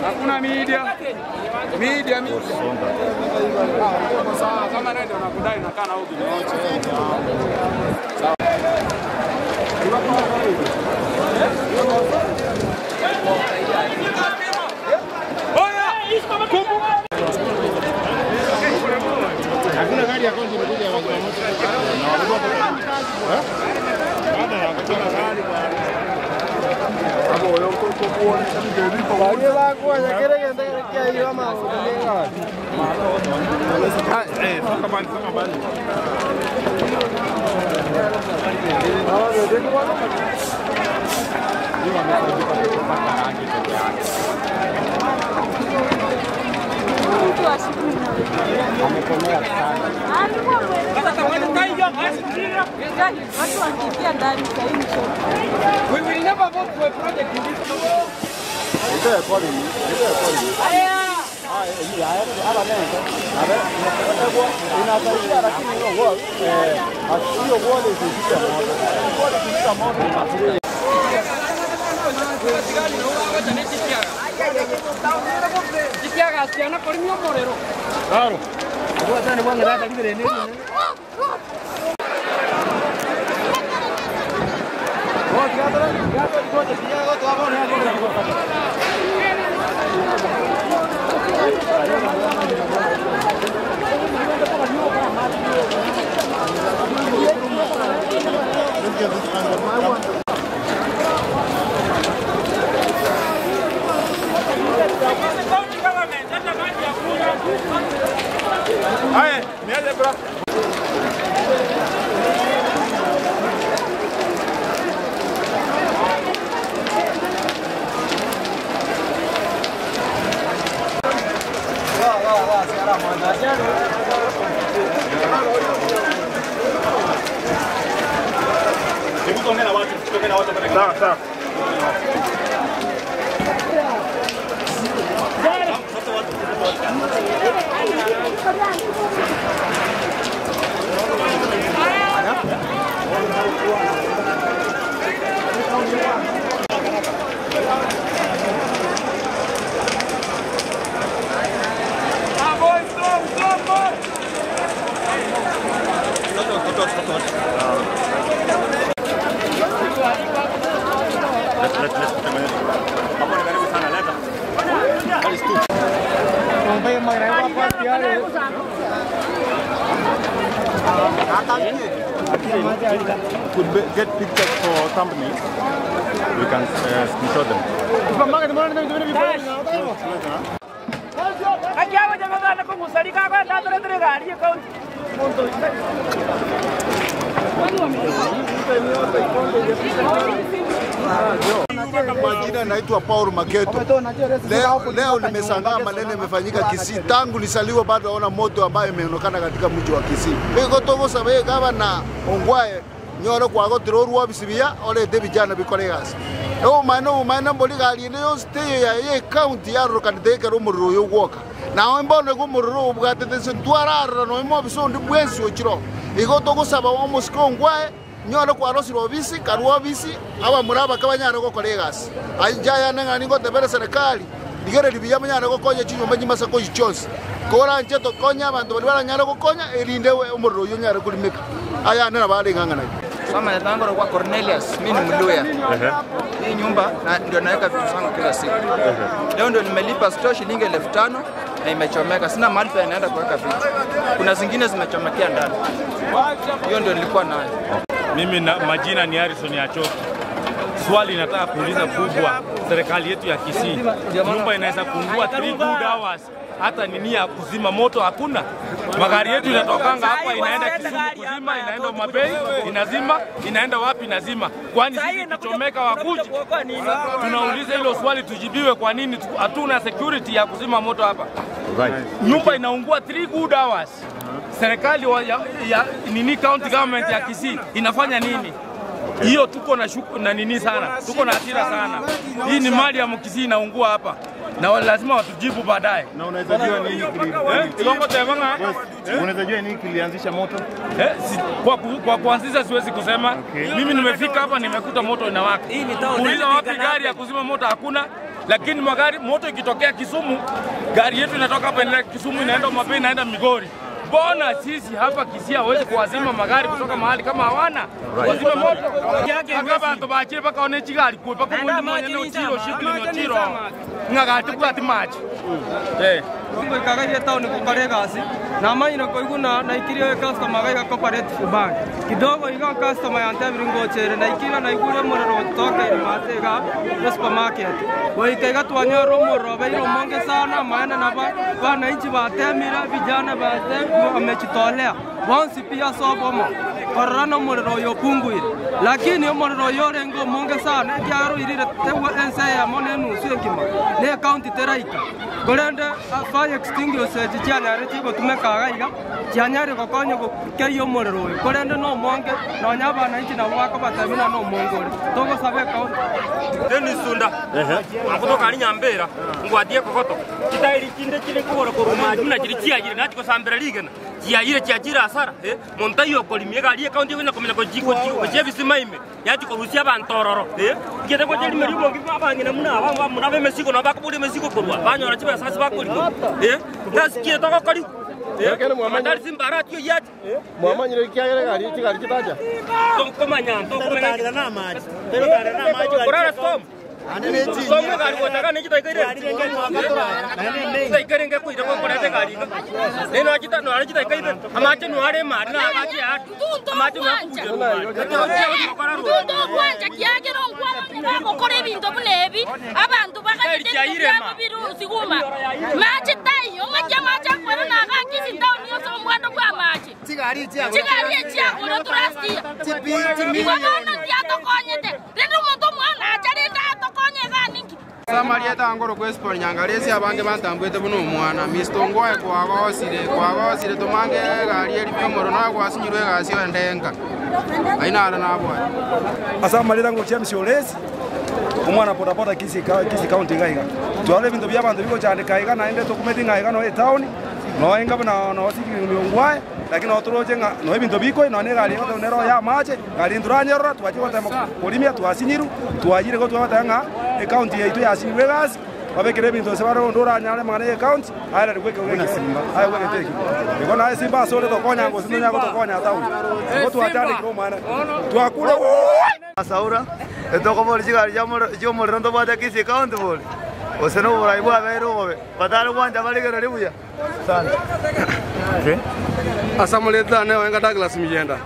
Hakuna media. Media media. Sawa, kama nani ndio nakudai nakaa na huyu kinyoche. Watu wakiingia ndani sahii ni We will never vote for a project in this. Haya, niaje bro. Sawa sawa. Could be, get pictures for thumbnails. We can screenshot them. Majina naitwa Paul Maketo. Leo, leo nimeshangaa maneno imefanyika Kisii. Tangu nisaliwa bado naona moto ambayo imeonekana katika mji wa Kisii. Iko togo sabe gavana Ongwae nyoro kwagotira orwa bisibiya orete vijana bikore egasi. Omaene omaene mbori gari ende yonsi teiyo ya ye county yarorokanete ekero omorero oyo ogwoka. Nawe mbono igo omorero obwatete nse ntwararora noe mobisa onde bwensi ochire igo togosaba omosike Ongwae nyore kwarosire obisi karwa obisi abamura abake banyare gokora egasi aijayane ng'a ningotebere serikali rigereri buya banyare gokonya chinyomba chimasa kochi chionsi koranche tokonya abanto baria baranyare gokonya erinde omorero oyo onyare korimeka ayane nabo are ng'ang'ana Mama natangora kwa Cornelius, mimi ni Mluya. Hii nyumba na, ndio naweka vitu zangu kila siku. Leo ndio nimelipa store shilingi 5,000 na imechomeka. Sina mahali pa naenda kuweka vitu. Kuna zingine zimechomekea ndani. Hiyo ndio nilikuwa nayo. Mimi na, majina ni Harrison Achoki. Swali nataka kuuliza kubwa, serikali yetu ya Kisii, nyumba inaweza kuungua 3 good hours, hata nini ya kuzima moto hakuna. Magari yetu inatokanga hapa inaenda Kisumu kuzima, inaenda Mabei inazima, inaenda wapi inazima. Kwani sisi tuchomeka wakuji? Tunauliza hilo swali tujibiwe, kwa nini hatuna security ya kuzima moto hapa? Right. Nyumba inaungua 3 good hours. Serikali wa, ya, ya, nini county government ya Kisii inafanya nini? Hiyo tuko na shuku, na nini sana, tuko na hasira sana. Hii ni mali ya Mkisii inaungua hapa na lazima watujibu baadaye. Na unaweza jua nini kili Eh, Ilongo Tevanga, Unaweza jua nini kilianzisha moto? eh, si, kwa, ku, kwa kuanzisha siwezi kusema. Okay. Mimi nimefika hapa nimekuta moto inawaka. Uliza wapi gari ya kuzima moto hakuna, lakini magari moto ikitokea Kisumu, gari yetu inatoka hapa inaenda Kisumu, inaenda Mapei, inaenda Migori. Mbona sisi hapa Kisii hawezi kuwazima magari kutoka mahali kama hawana wazime moto aka bantu bachire bakaona chigari kwe paka mundu mwenyene ochiro shughuli nochiro ng'agati bwati machi eh ngoikagaire tauni gukora egasi namanyire koiguna naikirie customer gaiga cooperative bank kidogo iga customer yantebire ngochere naikire naigure omorero gotokeire mate iga e supermarket goika iga twanyora omorero obeire omonge sana maene na bananchi batemire vijana bate wamejitolea bonsi pia sobomo korora na omorero oyo opunguire lakini omorero oyo orenge omonge sana ekiaroirire tegwa ense eyemo na enusu engima na ecounty teraika korende fire extinguisher echi chianyare chigotumeka iga iga chianyare gokonya gokeia omorero oyo korende na omonge nonya abananchi nabo bakobatebi na omonge ore togosaba ecounty Dennis Sunda akutoka ari Nyambera ngwatie kogoto chitairi chinde chire kogora koruma muna chiri chiayire nachi kosambera rigena chiayire chiachire asara eh montayo kolimie gari ekaunti konya komenya ko jiko jiko che bisima ime yachi korusia bantororo eh ngete ko cheri meri bongi abangina muna abangwa muna be mesiko no bakuburi mesiko korwa banyora chibesa sasi bakoriko eh nasikie tokokori eh mandari simbara tiyo yachi mwamanyire kiagere gari chigari chitacha tokomanya tokomenya na maji korara storm Somo gari gotaka ne chitaikaire. Chitaikaire nge kuira ko korete gari iga. Ne no chita no are chitaikaire. Amache no are mari na agache ya. Amache no Mtundu okwanja kiagera onkwana bagokora ebinto buna ebi abanto bakagitebabo birusiguma mache taiyo ng'aki amache akwera nagakisi town yose omwando bwa amache chigari echiagoro turastia igo bono tiatokonyete rende omonto omwana acha rende atokonye eganinki Samaria tangoro kwesipori nyangaresi abange bantambwete buno omwana Mr. Ongwae kwagosire kwagosire tomange egari erime omoro nagwasinyirwe egasi oendenga ainara nabwate asa malira ngo James Olesi omwana bodaboda Kisii Kisii county ngaiga tware bintu bya bantu biko chandika iga naende tokumeti ngaiga no town no enga na no sikiri miongwae lakini otoroche nga no ebintu biko no ne gari ngo nero ya mache gari nduranyerora twaje gotema kurimia twasinyiru twajire go twabata nga e county yaitu yasinyirwe gasi babekere ebintu se baro nduranyare mang'ana ye county aira rigweke gweke ayo gweke teki igo naye simba asore tokonya ngo sindonya gotokonya town igo twachandikire omwana twakure Saura etokobori chigari chiomorero ntobwate Kisii county bori gose na oborai bwabeire obobe batare bwancha barigereri buya sana asamuleta ne wenga Douglas Mijenda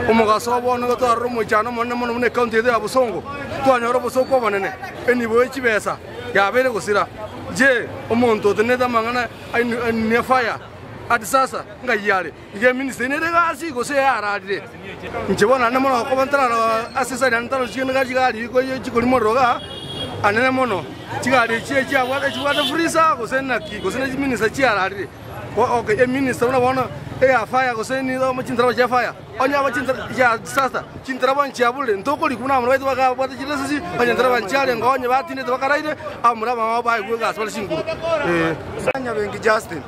omugaso obono gotwarora omoichano omonene mono buna ecounty yetu ya Bosongo twanyora obosoko obonene enibo echibesa yabere gosira je omonto otenete amang'ana ainunia fire ati sasa ngayare iga minister nere gasi gose yararire inche bono ane mono gokoba ntarara ase sari ane ntaro chigende ga chigari iko chikori morero ga anene mono chigari chie chiabwate chibwate freezer gose naki gose na chiminister chiararire okay eminister buna bono eya fire gose ni chintaraba chia fire onya aba chintara ya disaster chintaraba nchiabule ntokori kuna amura baitu bakabwate chiresesi onye ntaraba nchiare ngonye batindete bakaraire amura bamao baigwe gasi bare chinguru eh Nyabengi Justin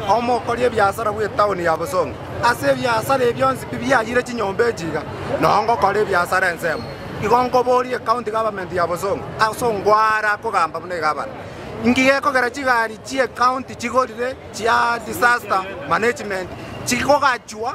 omokoria ebiasara bwa etown ya Bosongo ase ebiasara ebionsi pi biayire chinyomba echiga nongo ebiasara ensemo igo nkoborie ecounty government ya Bosongo ase ongwara akogamba buna egabana ngigekogera chigari chie county chigorire chia disaster management chikogachwa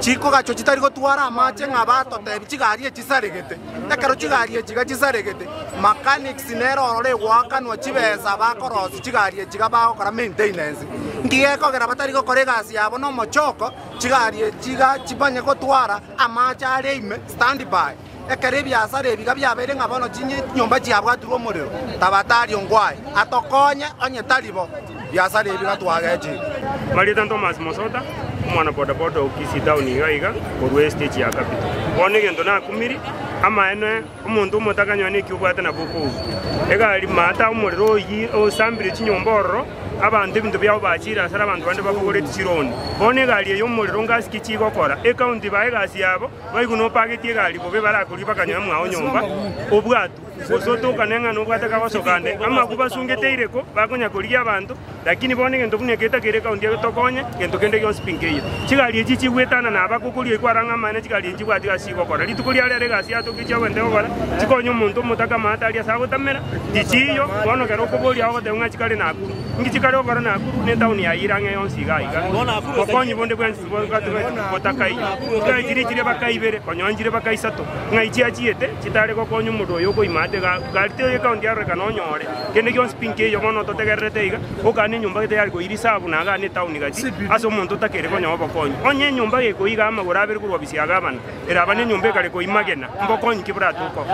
chikogachwa chitari gotwara amache ng'a batotebi chigari echisaregete ekero chigari echiga chisaregete mechanics nero orore egwakanwa chibesa bakorosi chigari echiga bagokora maintenance ngigekogera batari gokora egasi yabo na omochoko chigari echiga chibanye gotwara amache are ime standby. Ekero ebiasara ebi iga biabeire ng'a bono chinyomba chiabwatirwe omorero, tabatari ongwae, atokonye onye tari bo, biasara ebi iga twagechire. Marieta Thomas Mosota, omwana bodaboda o Kisii town iga iga korwa estage ya Capital. Bono egento nakumiri, amaene omonto omotakanywa neki obwate nabo okougwa. Egari maata omorero oyio osambire chinyomba ororo, Abanto ebinto biabo bachiire asare abanto bande babogoretie chironi. Bono egari eye omorero ngasi ki chigokora? Ekaunti bae egasi yabo, baigwe nopagetie egari bobe barakorie bakanyoe mwao nyomba obwatwe. Gose otokane ng'a nobwate kagosoka ande. Amagu basungete ireko bakonya korigia abanto, lakini bono egento buna eke etakeire ekaunti etokonye, gento kende gionsi pi nkeiyo. Chigari echi chigwetana na abakokoria oikwa arang'e amaene chigari echi nchibwati gasi chigokora. Rituko ria rero egasi yatokia chiagwente gokora, chikonye omonto omotaka amaate aria ase agotamera, tichiiyo, bono ekero okoboria agoteba ng'a chikare Nakuru. Inki chikare gokora Nakuru? Ne etaoni ya ira ang'e yonsi iga iga. Bokonyi bonde bwensi botakaiyo. Chigari chiria chire bakaibere, konya nchire bakaisato. Ng'ai chiachiete chitare gokonya omonto oyo okoima ate gari teiyo ekaunti yarorekana onyore kende gionsi pi nkeiyo bono totegererete iga, okane enyomba gete yare koira isabu na agane etaoni gati ase omonto otakeire konyoa obokonyi. Onye enyomba gekoiga amagoro abere korwa ofisi ya gavana, eraba nenyomba ekare koimagena, mbokonyi ki boratoke oo?